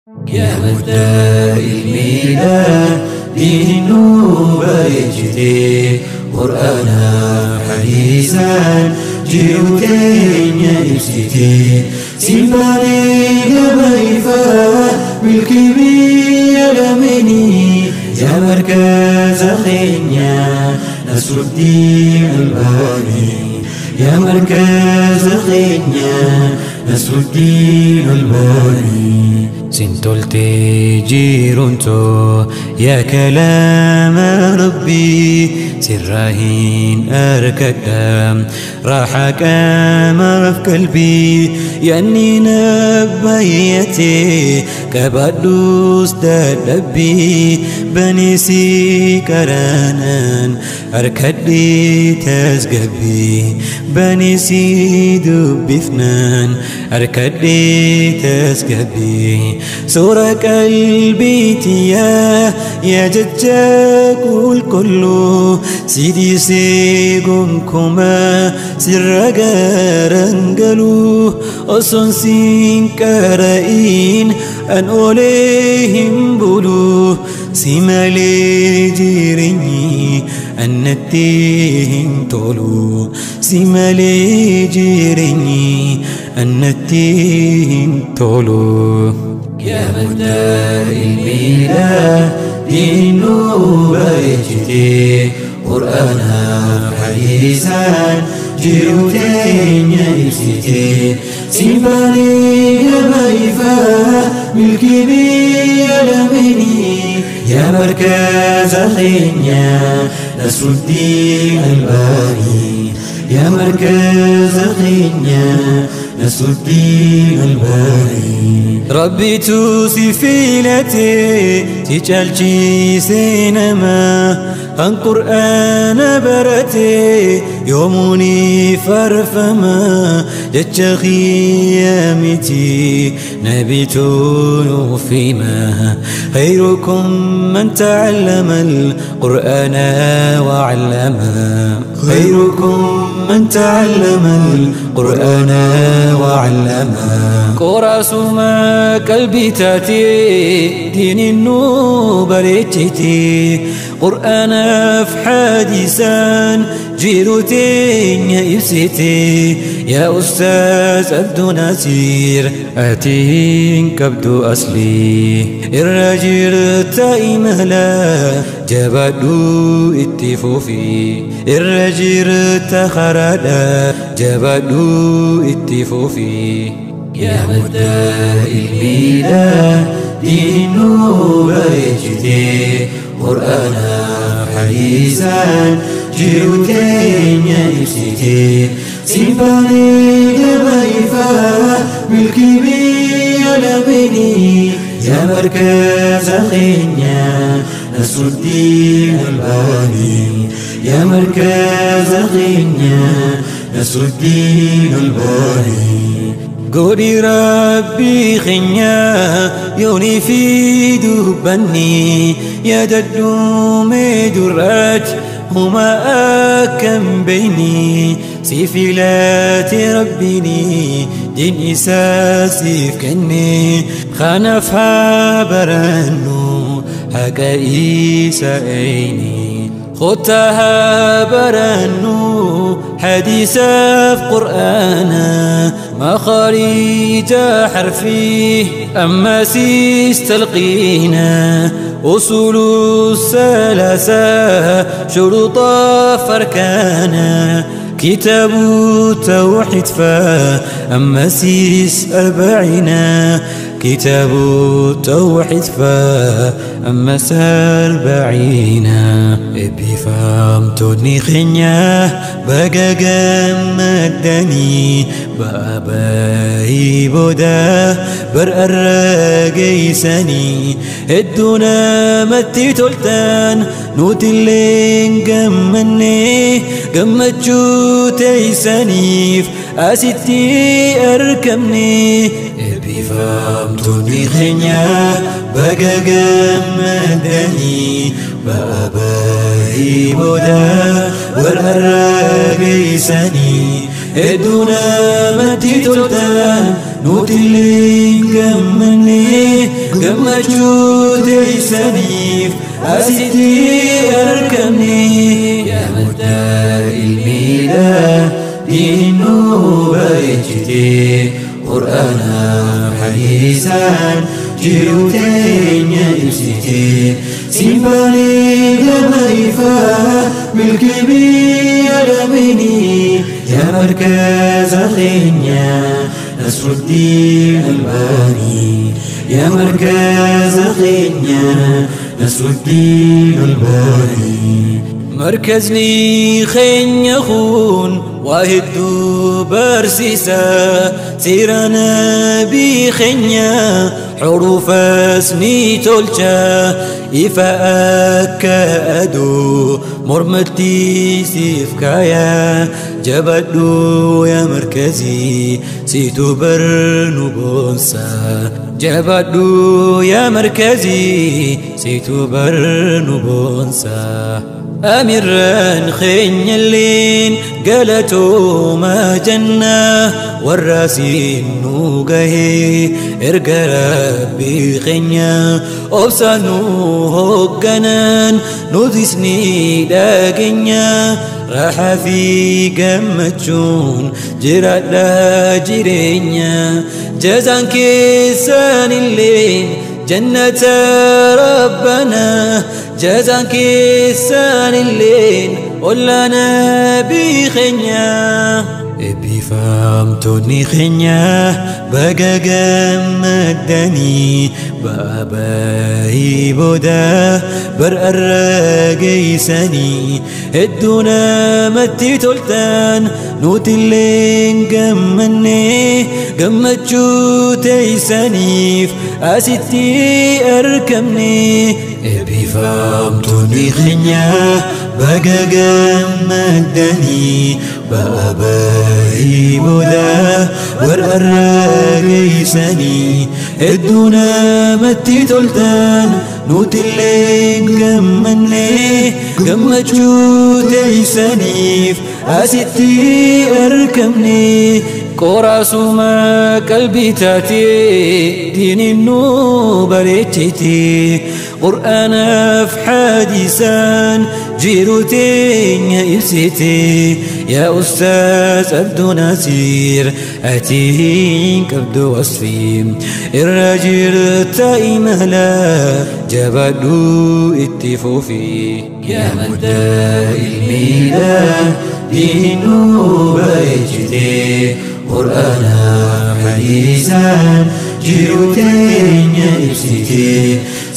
يا مدة الميلاد دين النوبة قرآن حديثا جيوتين يبسيتي سيباني قبيفة بالكبير لمني يا مركز خينيا نصر الدين الباني يا مركز خينيا نصر الدين الباني سنتولتي جيرونتو يا كلام ربي سراهين أركدام راح كما في قلبي يعني نبيتي كبدوس دلبي بنيسي كرانان أركدي تسقبي بنيسي دبفنان أركدي تسقبي سورة قلبي يا ججاك الكل سيدي سيقنكما سر قارنقلو أصن سينكارئين أن أوليهم بلو سيمالي جيريني أن نتيهم طولو سيمالي جيريني أن نتيهم طولو يا مدة الميلاد دين النوبة قرآن حديثا جيوتين يبسيتي سيباني قبيفة بالكبير لمني يا مركز خينيا نصر الدين الباني يا مركز خينيا نصر الدين الباني ربي توصفيلتي تجعل سينما عن قرآن برتي يومني فرفما جتش خيامتي نبتون فيما خيركم من تعلم القرآن وعلمه خيركم من تعلم القرآن وعلمه قراص ما قلبي تاتي دين النوبة قرآن في حديثا جيروتين يبسيتي يا أستاذ عبد نصير أتين كبد أصلي الرجل تائملا جبدو اتفوفي الرجل تخردا جبدو اتفوفي يا مدة الميلاد دين النوبة قرآن حديثا جيوتين يبسيتي سيباني قبيفة بالكبير لمني يا مركز خينيا نصر الدين الباني يا مركز خينيا نصر الدين الباني قولي ربي خنيا يوني في دبني يا ددوم درات هما أكم بيني سيفي لا تربيني دين إساسي كني خنفها برنو حكا إيسا عيني خدتها برنو حديثة في قرآن ما خريج حرفي أما سيس تلقينا أصول الثلاثة شروط فركانا كتاب التوحيد فأما سيس أربعين كتاب التوحيد فأما 40 إبي فهمتني خنيا بقى جمدني باباي بودا برق الرجيساني الدونا متي تلتان نوت اللي نجمني جمتشو تيسانيف أستي أركمني إبي فهمتني خنيا بقى جمدني باباي بودا برق الرجيساني الدونا متي تلتان نوت اللي نجمني gammachuu teeysaniif asitti argamne. Yaa madda ilmiidha diiniin nu bareechite, Qur'aanaaf hadiisaan jiruu teenya ibsite. Simbaalee gama ifaa milkii biyya lameenii, yaa markaza keenya Nasruddiin Albaanii, yaa markaza keenya Nasruddiin Albaanii. مركزني خين يخون واهدو برسيسا، سيرنا بي خنيا حروف سني تولشا، إفاك أدو مرمتي سيفكايا، جبدو يا مركزي سيتو برنو بونسا، جبدو يا مركزي سيتو برنو بونسا. أميران خين اللين قالتو ما جنة والراسين نوقه، ارقى ربي خنيا أبسانو هقنان نوتسني داقنيا، راح في قمتشون جرات لا جرينيا، جزان كيسان اللين جنة ربنا، جزان كيسان اللين ولا نبي خنيا. Eebbifamtoonni keenya baga gammaddanii, ba'aa booda bar'arra geessanii, hedduu namatti toltan nuti illee gammanne, gammachuu teessaniif asitti argamne. Eebbifamtoonni keenya baga gammaddanii, ba'aa booda bar'arra geessanii, hedduu namatti toltan nuti illee gammanne, gammachuu teessaniif asitti argamne. Qoraasuma qalbii taatee diiniin nu bareechite, Qur'aanaaf hadiisaan jiruu teenya ibsite. Yaa Ustaaz Abduu Nasiir ati hin qabdu wasfii, irra jirta imala jabaadhu itti fufi. Yaa madda ilmiidha diiniin nu bareechite, Qur'aanaaf hadiisaan jiruu teenya ibsite.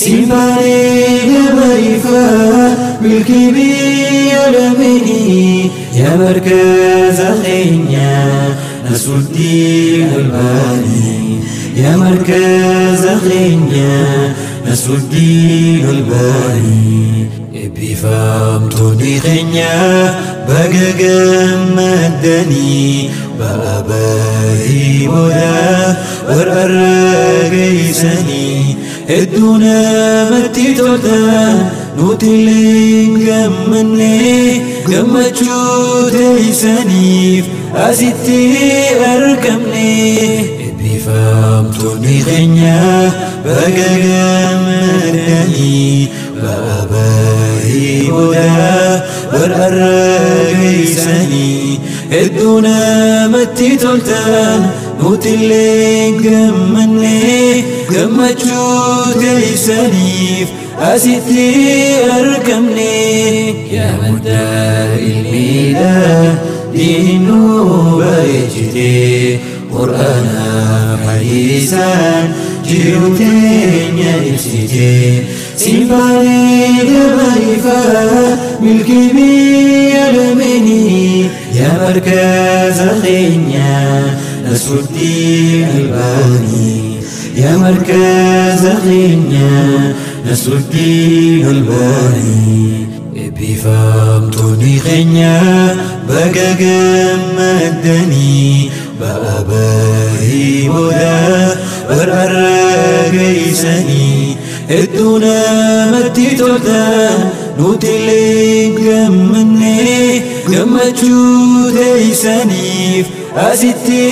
Simbaalee gama ifaa milkii biyya lameenii, yaa markaza keenya Nasruddiin Albaanii, yaa markaza keenya Nasruddiin Albaanii. Eebbifamtoonni keenya baga gammaddanii, ba'aa booda bar'arra geessanii, hedduu namatti toltan nuti illee gammanne, gammachuu teessaniif asitti argamne. Eebbifamtoonni keenya baga gammaddanii, ba'aa booda bar'arra geessanii, hedduu namatti toltan nuti illee gammanne, gammachuu teessaniif asitti argamne. Yaa madda ilmiidha diiniin nu bareechite, Qur'aanaaf hadiisaan jiruu teenya ibsite. Simbaalee gama ifaa milkii biyya lameenii, yaa markaza keenya Nasruddiin Albaanii, yaa markaza keenya Nasruddiin Albaanii. Eebbifamtoonni keenya baga gammaddanii, ba'aa booda bar'arra geessanii, hedduu namatti toltan nuti illee gammanne, gammachuu teessaniif asitti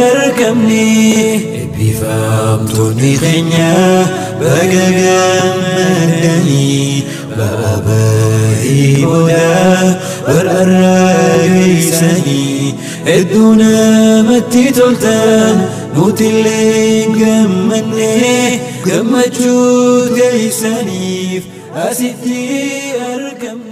argamne. Eebbifamtoonni keenya baga gammaddanii ba'aa bahii booda bar'arra geessanii hedduu namatti toltan nutillee gammanne gammachuu geessaniif asitti argamne.